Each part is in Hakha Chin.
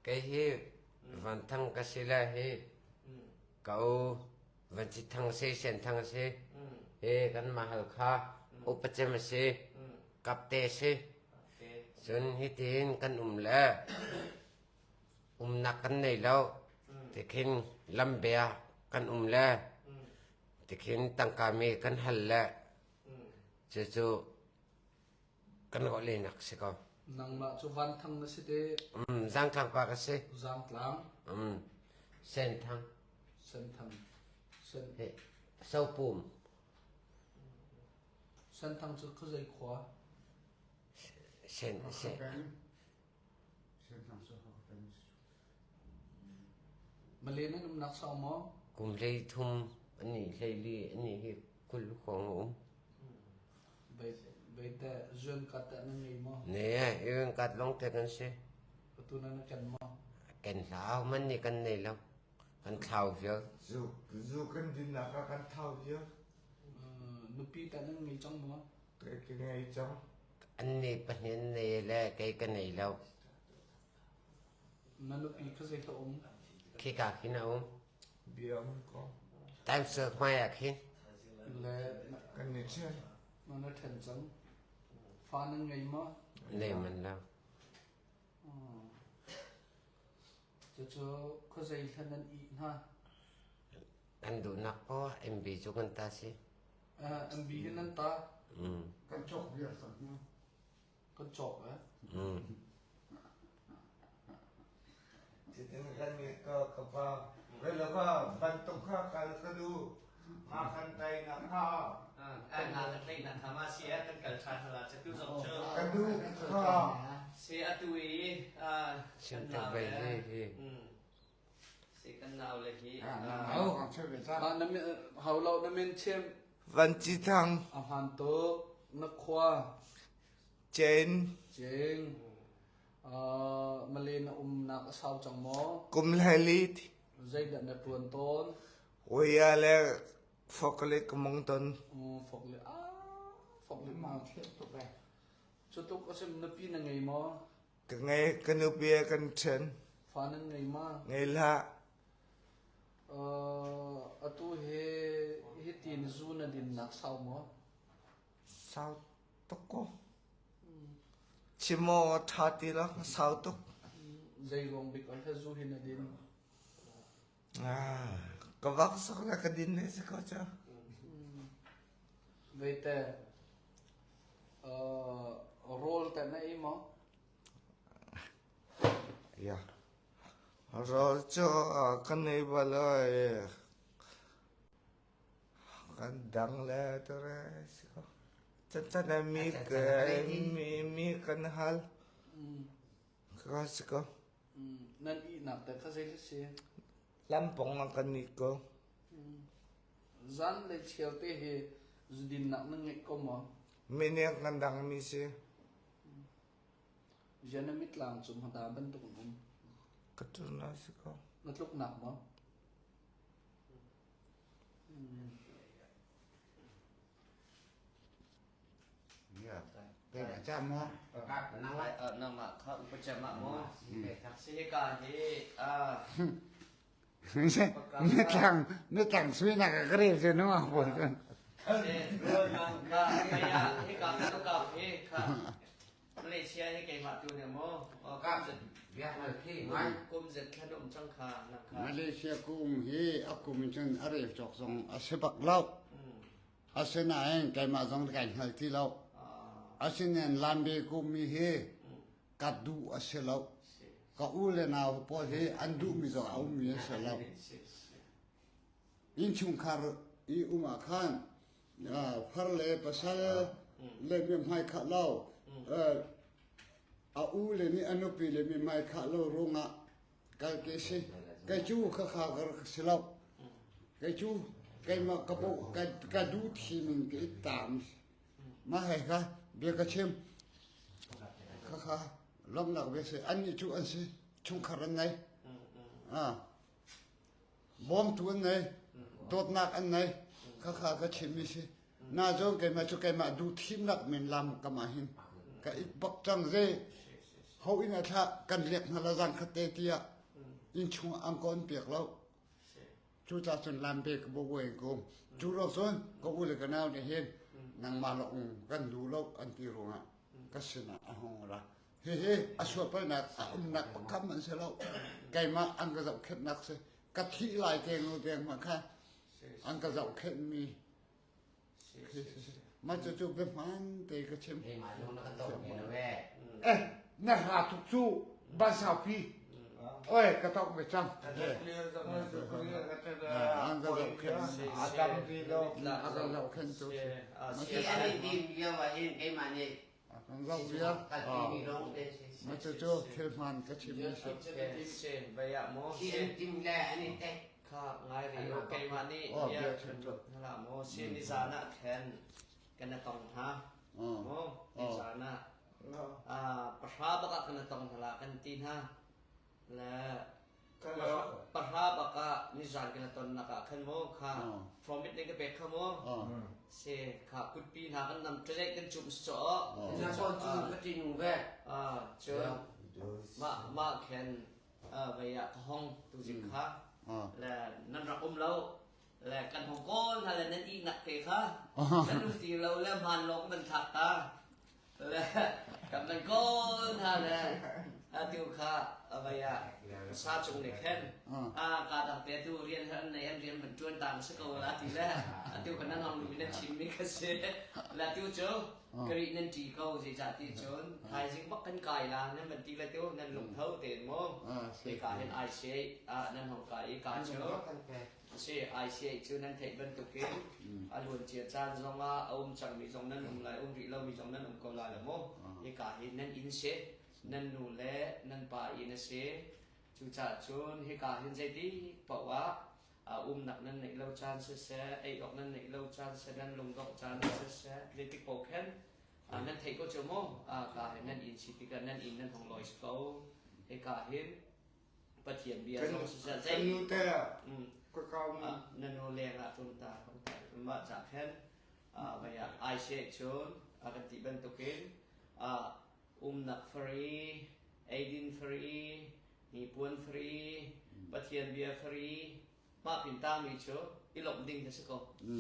Kei hi Van Thang ka si le hi ka u Van Ci Thang si, Sen Thang si. Hi kanmah Halkha upa cem a si. Kapte si. Cun hitihin kan um le umnak kan nei lo. Tikhin lambia kan um le tikhin tangka mi kan hal le cucu kan rawh lenak si ko. Nangmah cu Vanthang na si te. Zangtlang pa ka si. Zangtlang. Senthang. Senthang. Sen. Sopum. Senthang cu khuazei khua? Sen sen. Senthang cu peng. Malay nan umnak sau maw? Kum hlei thum ani hlei li ani hi 20 hrawng a um. Beite zuan kat teh nan ngei maw? Ne, yuan kat lawng te kan si. Atu nan ken maw? Ken hlah, man nih kan nei lo. Kan thlau vial. Zu zu kan dinnak ah kan thau vial. Nupi teh nan ngei cang maw? Ka ngei cang. An nih pahnih an nei le kei ka nei lo. Na nupi kha zei ka um? Khika khin a um. Bia um ko. Times Square hmai ah khin. Le kan i ṭhen. Na ṭhen cang. Fa nan ngei maw? Nei man lo. Cucu khuazei hlan nan ih hna? Kan duhnak poah MB cu kan ta si. MB hi nan ta? Kan cawk viar cang hna. Kan cawk eh? Cutin kan nih ka ka pa relo ka bantuk kha kal ka duh ma kan tai na kha nga kan tlaih na kha ma si eh kan kal ṭhan hala tu zong cu ka duh kha si atu i Sim tuk ve hi hi. Si kan nau le hi Hau lo na min chim. Van Ci Thang A hmaan tuk. Na khua. Cen. Ceng. Malay na umnak a sau cang maw? Kum hlei Zeidah na ṭuan tawn? Waya le fokle ka mong ton. Fokle ah fokle ma. Cu tuk a sim nupi na ngei maw? Ka ngei ka nupi kan ṭhen. Fa nan ngei ma? Ngei hlah. Atu hi hitin zu na dinnak sau maw? Sau tuk ko. Chim aw a ṭha ti lo, a sau tuk. Zei ruang bik ah zu hi na din? Ah, ka vak sak le ka din ne si ko ca. Veite, rawl te na ei maw? Ya. Rawl cu kan ei bal oi. Kan dang le ture si ko. Chan mi mi mi kan hal. Ka si ko. Nan ihnak te kha zei si? Lampong ah kan i ko. Zan le chiar te hi zudinnak na ngeih ko maw? Miniak kan dang mi si. Zian na mitlang cu hmata bantuk in um. Ka tuna si ko. Na tluknak maw? Nangmah kha upacam ah maw? Si hika hi Mitlang mitlang suinak ka rel cu nu ah pawl cun. Hika ka hi kha Malaysia hi keimah tu ne maw? Kum zet thlan um cang kha nang kha. Malaysia kum hi a kum in cun a rel cawk zong a si bak lo. Asinain keimah zong kai hngal ti lo. Asinain Lambe kum mi hi ka duh a si lo. Ka u le nau pawl hi an duhmi zong a ummi a si lo. Innchungkhar i um ah khan far le pasal le mi hmai khah lo a u le nih a nupi le mi hmai khah lo ruangah kal ke si kei cu kha kha ka si lo kei cu keimah ka bo ka du thimin ka i tam mah he kha bia ka chim kha kha lawmnak bia si an nih cu an si chungkhar an nei ah Bawmtu an nei, dawtnak an nei, khakha ka chimmi si. Na zong keimah cu keimah duh thimnak men lam kam ah hin ka ik bak cang ze. Ho inn ah thlah kan lek hna la zang khat te tiah inn chung ah an kawn piak lo. Cucaah cun lambe ka bo buai ko. Cu ruang cun ka u le ka nau nih hin nangmah lo um kan duh lo an ti ruangah ka sinah a hung ra. Hihi a sualpalnak a umnak pakhat hmanh si lo. Keimah an ka zohkhenhnak si. Ka thih lai te nu deng hmanh kha an ka zohkhenhmi Mah cucu biahmaan te ka chim. Eh, na hla tuk cu ban saupi. Oi, ka tok ve cang. An ka zohkhenh. A ka zohkhenh tu si. Kan zoh vial. Mah cucu thil hmaan ka chimmi si. Kha ngai rih u keimah nih bia hlah maw si nizan ah khan kan i tong hna maw nizan ah pahra bak ah kan i tong hna la kan ti hna le pahra bak ah nizan kan i tonnak ah khan maw kha promise ning ka pek kha maw si kha kutpi hna kan nam ṭazeih kan cumh si caw Na con cu ka ṭinu ve. Cun mah mah khan vei ah ka hong tuzing kha le nan rak um lo le kan hong kawl hna le nan ihnak te kha nan um ti lo le hmaan lawng nan thlak ta le kan nan kawl hna le atu kha vei ah sa cung nih khin a ka dang te tu rian an nei an rian van ṭuan ta si ko la ti le atu kha nan hong lu nan chim mi kha si le atu cu Kari nan ṭi ko zeicah ti cun thaizing bak kan kai la nan van ti le tu nan lungtho tein mu hika hin ICA ah nan hong kai i ka cu si ICA cu nan theih bantukin a luancia caan zongah a um cangmi zong nan um lai um rih lomi zong nan um ko lai lo mu hika hi nan inn si nan nu le nan pa inn a si cucaah cun hika hin zeiti paoh ah umnak nan neih lo caan siseh, ei awk nan neih lo caan siseh, nan lungdongh caan siseh, zeitik paoh khin nan theih ko cu mu. Ka hin nan inn si tikah nan inn nan hong lawi si ko. Hika hin Pathian bia zong siseh, zei nu te na nu leng ah tlun ta mah ca khin vei ah ai she cun a kan ti bantukin umnak free, eidin free, hnipuan free, Pathian bia free, mah pin tangmi cu i lawmh ding na si ko.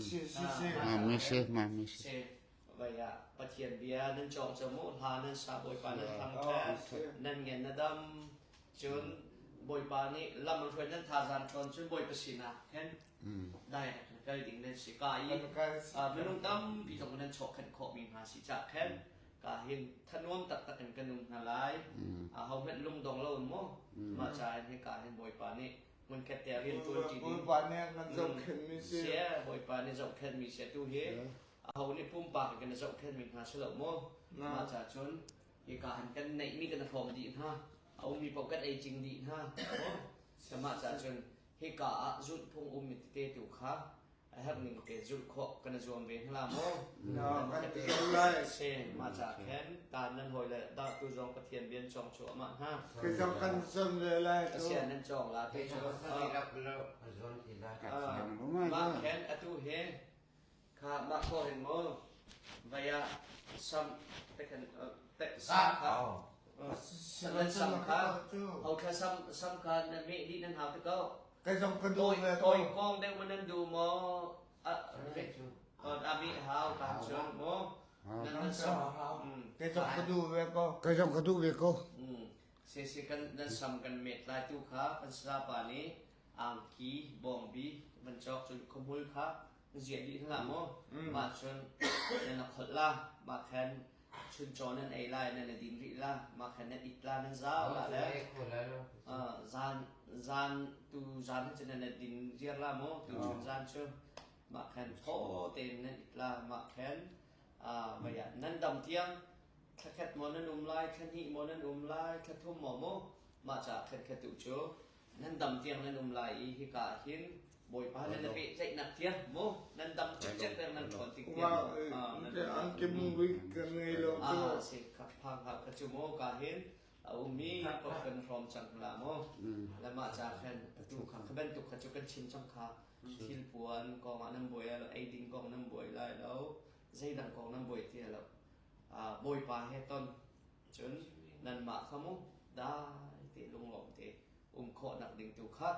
Si si si. Mami si, mami si. Si. Vai ah Pathian bia nan cawng cu mu hla nan sa Bawipa nan thangṭhat nan ngen na dam cun Bawipa nih lam an hruai nan thazang ṭhawn cun Bawipa sinah khin dai kal ding nan si ka i minung tampi zong nan chawhkhenh khawhmi hna si cah khin ka hin thanuam taktak in kan um hna lai. Aho hmanh lungdong lo in mu. Mah ca in hika hin Bawipa nih hmunkhat te rian ṭuan ṭi ding. Bawipa nih kan zohkhenhmi si. Si, Bawipa nih zohkhenhmi si atu hi aho nih pumpak in kan zohkhenhmi hna si lo mu. Mah ca cun hika hin kan neihmi kan hrawm dih hna. A ummi paoh kan ei cing dih hna. Mah ca cun hika ah zulhphung ummi tete tu kha a herh ning te zulh khawh kan i zuam ve hna maw? Kan ti ko lai. Si, mah ca khin taan nan hawi le dah tu zong Pathian bian cawng cu amah hna. Khi zong kan zuam ve lai tu. Asian nan cawng la te cu. Mah khen atu hi kha mah kho hin mu vaya sam te khan te sam kha nan sam kha ho kha sam sam kha nan meh dih nan hau te ko Kai zong ka duh ve ko. Tawi kong deuh ma nan duh maw? A mi hau ka cun mu. Nan nan sam. Kai zong ka duh ve ko. Kai zong ka duh ve ko. Se se kan nan sam kan met lai tu kha kan sapa nih angki bawngbi van cawk cun khumul kha zia dih hlah maw? Mah cun nan kholh la mah khan chuncaw nan ei lai nan i din rih la mah khan nan it la nan zau la le zan zan tu zan cu nan din ziar la maw tu chun zan cu mah khan thaw tein nan it la mah khan vaya nan dam tiang thlakhat maw nan um lai thlahnih maw nan um lai thlathum maw maw mah ca khan khat tu cu nan dam tiang nan um lai i hika ah hin Bawipa nan i pehtlaihnak tiang mu nan dam cikcek tiang nan ṭhawn tik tiang An ke mui kan ngei lo cu si kha phang ha kha cu mu ka hin a ummi pok kan hrawm cang la mu le mah ca khan atu kha kha bantuk kha cu kan chim cang kha thil puan kong ah nan buai lo ei ding kong nan buai lai lo zeidang kong nan buai ti lo Bawipa he ton cun. nanmah kha mu dai te lunglawm te um khawhnak ding tu kha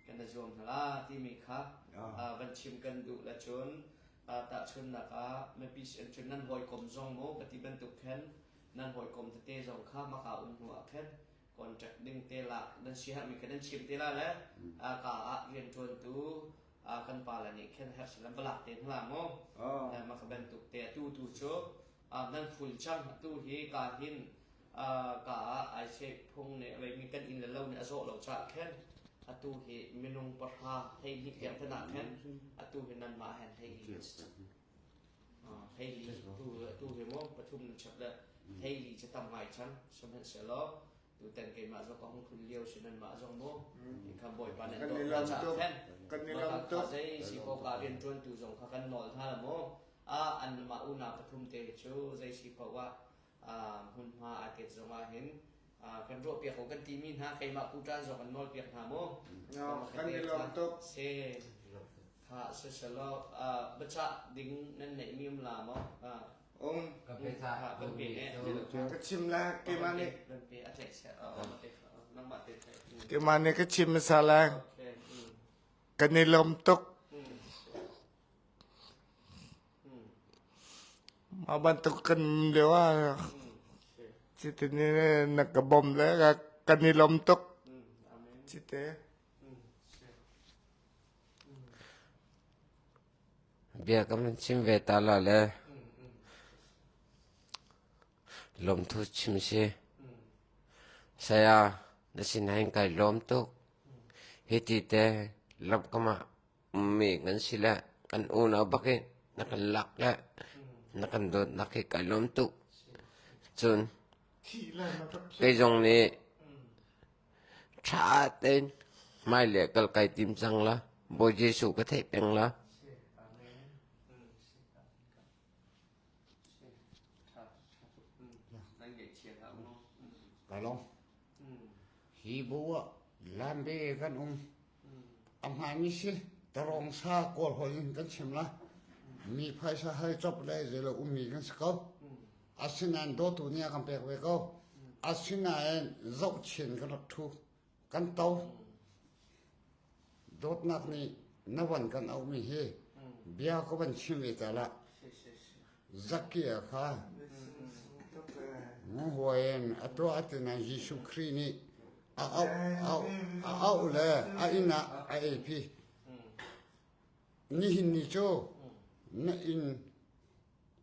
kan i zuam hna la timi kha van chim kan duh le cun tahchunnak ah mipi cun nan hawikom zong mu ka ti bantuk khan nan hawikom tete zong kha maka um hnu ah khan contract ding te lak nan si herhmi kha nan chim te la le ka ah rianṭuantu kan pa le nih khan herh silam va lak te hna mu maka bantuk te atu tu cu nan ful cang atu hi ka hin ka ah ai se phung nih mi kan inn le lo nih a zawh lo caah khan atu hi minung pahra hei hnih tiang te nah khan atu hi nanmah hen hei li hei li tu tu hi mo pathum nan chap le hei li cu tam ngai cang sihmanhsehlaw tutan keimah zong ka hung tlun lio si nanmah zong mu kha bawipa nan dawt hna caah khan kan i lawm tuk zei si ko ka rian ṭuantu zong kha kan nawl hna la mu a anmah unau pathum te cu zei si paoh ah hmunhma aa tet zong ah hin kan ruahpiak ko kan timi hna keimah puṭan zong kan nawlpiak hna mu kan i lawm tuk se kha siselaw biachah ding nan neihmi um la maw um ka pe tha kan pe ka chim la keimah nih kan pe a tlaih seh nangmah te keimah nih ka chim hmasa lai kan i lawm tuk Mah bantuk kan lio ah cite nih na ka bawmh le kan i lawm tuk. Cite. Bia ka van chim ve ta la le lawmthu chim si. Saya na sinain kai lawm tuk. Hiti te lamkam ah ummi kan si le kan unau bak in na kan lak le na kan dawtnak hi kai lawm tuk. Cun kei zong nih ṭha tein hmailei kal kai tim cang la. Bawi Jesuh ka theih peng la. Ka lawm. Hi bu ah lambe kan um. A hmaimi si tarawng sa kawl holh in kan chim la. Mi phaisa hal chop le zeilo ummi kan si ko. Asinain dawtu nih a kan pek ve ko. Asinain zohchin kan rak ṭhu. Kan to. Dawtnak nih na van kan auhmi hi bia ka van chim ve ta lah. Zakia kha nguhuai in a tuah a ti nain Jesuh Khrih nih a auh a auh le a inn ah a eipi. Nihin ni cu na inn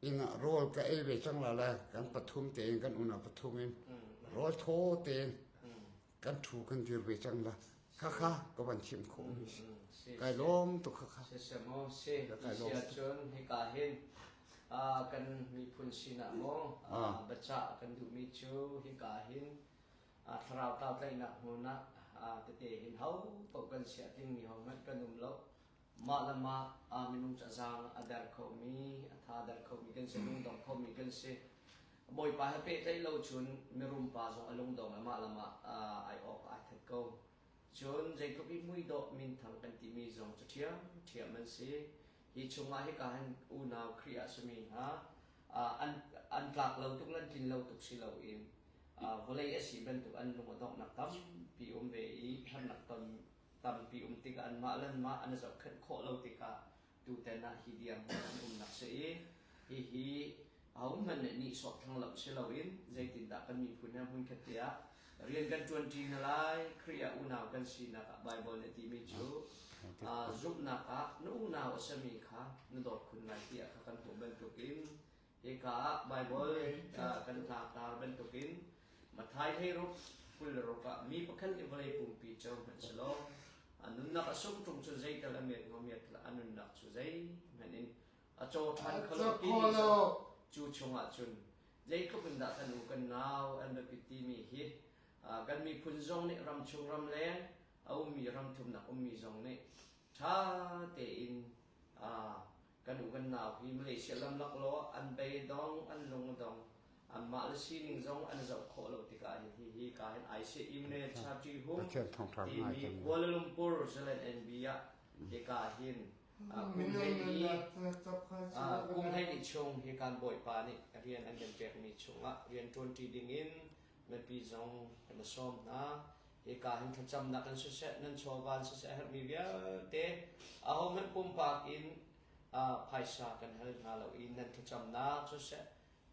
inn ah rawl ka ei ve cang la le kan pathum tein kan unau pathum in rawl thaw tein kan ṭhu kan dir ve cang la khakha ka van chim khawh mi si kai lawm tuk khakha siseh maw si cun hika hin kan miphun sinah maw biacah kan duhmi cu hika hin thlarau tlau tlaihnak hmun ah tete hin ho paoh kan siah tlingmi ho hmanh kan um lo mah le mah minung ca zaang a der khomi a tha der khomi kan si lungdong khomi kan si Bawipa he pehtlaih lo cun mirum pa zong a lungdong le mah le mah ai awk ai that ko. Cun zeitluk i muidawh minthang kan timi zong cu ṭhiamṭhiam an si. Hi chungah hika hin unau Khrih ah simi hna an an tlak lo tuk le an tlin lo tuk si loin vawlei a si bantuk an lung a donghnak tampi um ve i harnak ton tampi um tikah anmah le anmah an i zohkhenh khawh lo tikah tutan ah hi dirhmun an umnak si i hihi ahohmanh nih nihsawh thanglamh si loin zeitindah kan miphun he hmunkhat te ah rian kan ṭuanṭi hna lai Khrih ah unau kan sinak ah Baibal nih a timi cu zumhnak ah na unau a sami kha na dawt khun lai tiah kha kan hmuh bantukin hika ah Baibal kan tlangtar bantukin Matthai hleiruk 26 ah mi pakhat nih vawlei pumpi co hmanh selaw a nunnak a sung ṭung cu zeital a miat hnga miat a nunnak cu zeihmanh in a caw ṭhan kho lo timi cu chungah cun zeitluk in dah kan u kan nau an biapit timi hi kan miphun zong nih ramchung ramleng a ummi ramthumnak ummi zong nih ṭha tein kan u kan nau hi Malaysia lam laklawh an beidong an lung a dong anmah le sining zong an zoh khawh lo tikah hin hihi ka hin IC Imne Chati Hum timi Kuala Lumpur Jalan NB ah hika hin kum hleihnih chung hi kan bawipa nih rian an kan pekmi chungah rian ṭuanṭi dingin. Mipi zong kan i sawm hna. Hika hin thlacamnak in siseh, nan chawva in siseh a herhmi vialte ahohmanh pumpak in phaisa kan hal hna lo i nan thlacamnak siseh,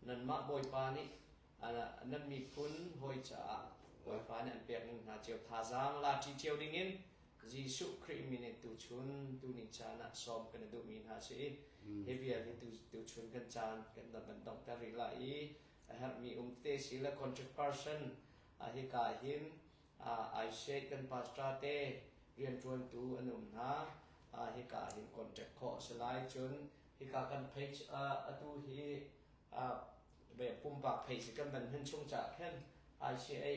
nanmah Bawipa nih nan miphun hawi caah Bawipa nih an pek ning hna cio thazaang la ṭi cio dingin Jesuh Khrih min in tuchun tuni caan ah sawm kan i duhmi hna si i hi vial hi tuchun kan caan kan kan donghter rih lai i a herhmi um te si le contract person hika hin Aishe kan pastor te rianṭuantu an um hna. Hika hin contact khawh a si lai. Cun hika kan page atu hi pumpak page kan van hman chung caah khan ICA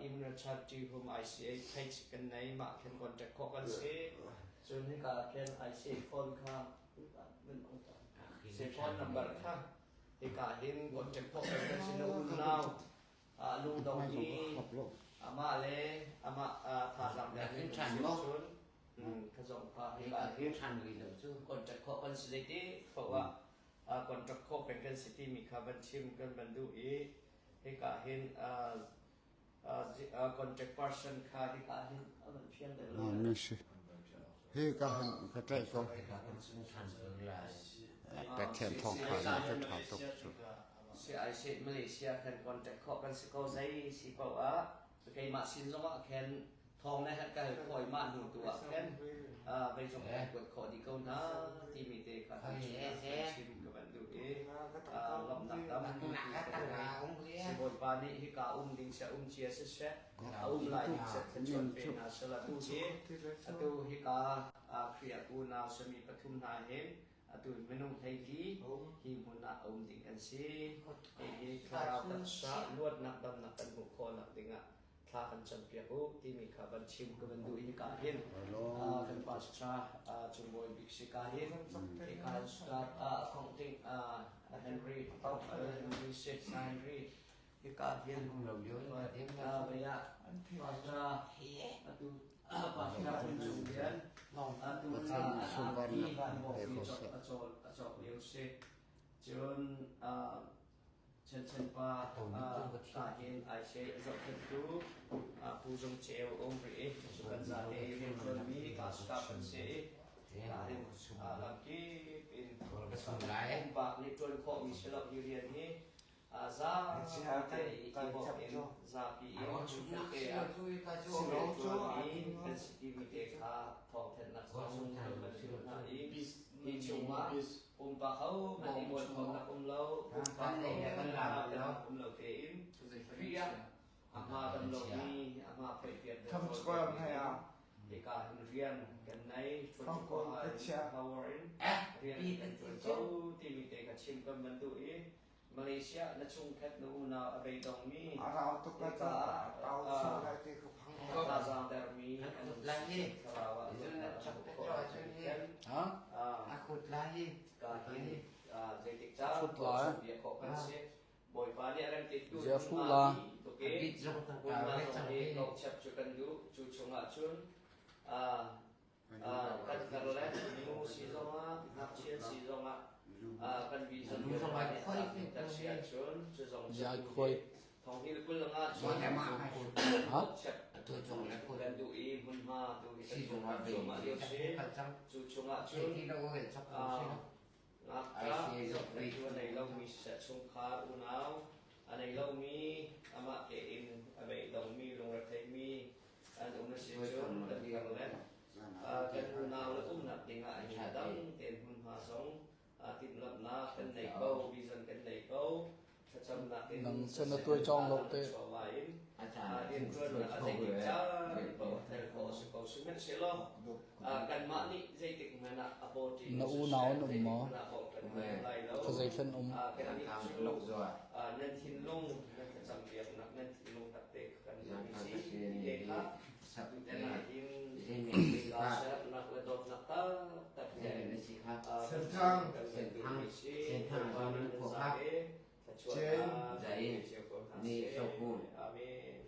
Imran Charity Home ICA page kan nei mah khan contact khawh kan si. Cun hika khan ICA phone kha phone number kha hika hin contact khawh kan si na unau lungdong i amah le amah thazaang pek in cun ka zong kha hika hin contact khawh kan si zeiti poah ah contact khawh peng kan si timi kha van chim kan van duh i hika hin contact person kha hika hin a van fiang deuh lo. Hika hin ka tlaih ko. Pathian thawngtha na ka tha tuk cu. CIC Malaysia kan contact khawh kan si ko zei si paoh ah keimah sin zong ah khin thawng na herh ka hal khawh i mah hnu tu ah khin vei zong kan kuat khawh dih ko hna timi te kha kan chim ka van duh i lawmhnak tampi ka ngei. Sibawipa nih hika um ding seh um cia siseh a um lai ding seh thluachuah pe hna sehla tu hi atu hika Khrih unau sami pathum hna hin atu minung 14 hi hmun ah a um ding kan si. Hihi thlarau taksa luatnak damnak kan hmuh khawhnak dingah thla kan campiak u timi kha van chim ka van duh i hika hin kan pastor Cungbawi bik si ka hin hika start accounting Henry Henry Six Henry hika hin vaya pastor atu pastor Cung Lian atu a cawk lio si cun Chanchan pa ahhin Aiseh a zohkhenhtu Pu Zung Ceu a um rih i cu kan zate rianṭuanmi pastor kan si i ahhin lamkip in pumpak nih ṭuan khawhmi si lo hi rian hi zapi i bawmh in zapi in te ah rianṭuanmi kan si timi te kha thawngthanhnak zong kan van duh hna i hi chungah pumpak hohmanh i mualphonak um lo pumpak hohmanh um lo tein Khrih ah a hma dam lomi a hma phoihpiak hika hin rian kan nei power in rian kan ṭuan ko timi te kha chim kan van duh i Malaysia na chungkhat na unau a beidongmi thazaang dermi an thlarau ah zeitik caan bia khawh kan si Bawipa nih a rem tik tu tuk i unau hi chap cu kan duh cu chungah cun kan tar le nu si zongah ngakchia si zongah kan vision kan si ahcun cu zong cu thong hi kul nga cun chep kan duh i hmunhma tu hi kan duh lio si cu chungah cun ngakṭah a nei lomi siseh chungkhar unau a nei lomi amah tein a beidongmi lungretheimi an um a si cun kan kar le kan unau le umnak dingah hin dang tein hmunhma zong timhlamhnak kan nei ko vision kan nei ko thlacamnak in Nang sen na tuai cawng lo te. chawva in rianṭuannak a zeitik caan paoh tel khawh a si ko sihmanhsehlaw kanmah nih zeitik hmanh ah a bawṭi Na unau an um maw? Kha zeithlen um? Kannih cu nan thinlung nan thlacam biaknak nan thinlung takte kan si ti kha tutan ah hin sernak le dawtnak taktak he kan duhmi si Amen.